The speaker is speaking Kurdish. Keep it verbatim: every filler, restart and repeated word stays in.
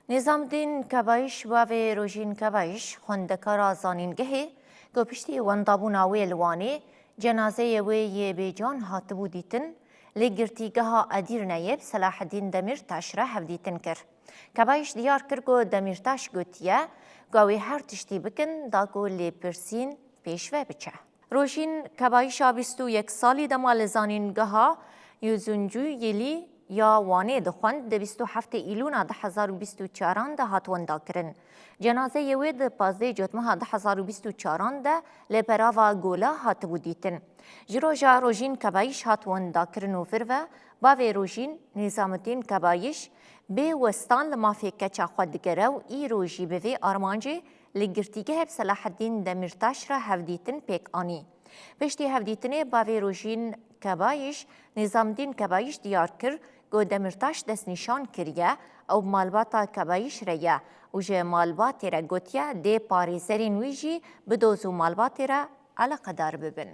Nizamdîn Kebayîş, bavê Rojîn Kebayîş, xwendekara zanîngehê ku piştî wendabûna wê li Wanê cenazeyê wê yê bêcan hatibû dîtin, li girtîgeha Edîrneyê bi Selaheddîn Demîrtaş re hevdîtin kir. Kebayîş diyar kir ku Demîrtaş gotiye ku ew ê her tiştî bikin da ku lêpirsîn pêşve biçe. Rojîn Kebayîşa bîst û yek salî dema li zanîngeha Yuzuncu Yilî ya Wanê dixwend, di bîst û heftê Îlûna du hezar û bîst û çaran de hat wendakirin. Cenazeyê wê di pazdehê Cotmeha du hezar û bîst û çaran de li perava Gola hatibû dîtin. Ji roja Rojîn Kebayîş hat wendakirin û vir ve, bavê Rojîn Nîzamuddîn Kebayîş bê westan li mafê keça xwe digere û îro jî bi vê armancê li girtîgehê bi Selaheddîn Demîrtaş re hevdîtin pêk anî. Piştî hevdîtinê bavê Rojîn Kebayîş, Nîzamdîn Kebayîş diyar kir ku Demîrtaş destnîşan kiriye, ew bi malbata Kebayîş re ye û ji malbatê re gotiye dê parêzerên wî jî bi doz û malbatê re eleqedar bibin.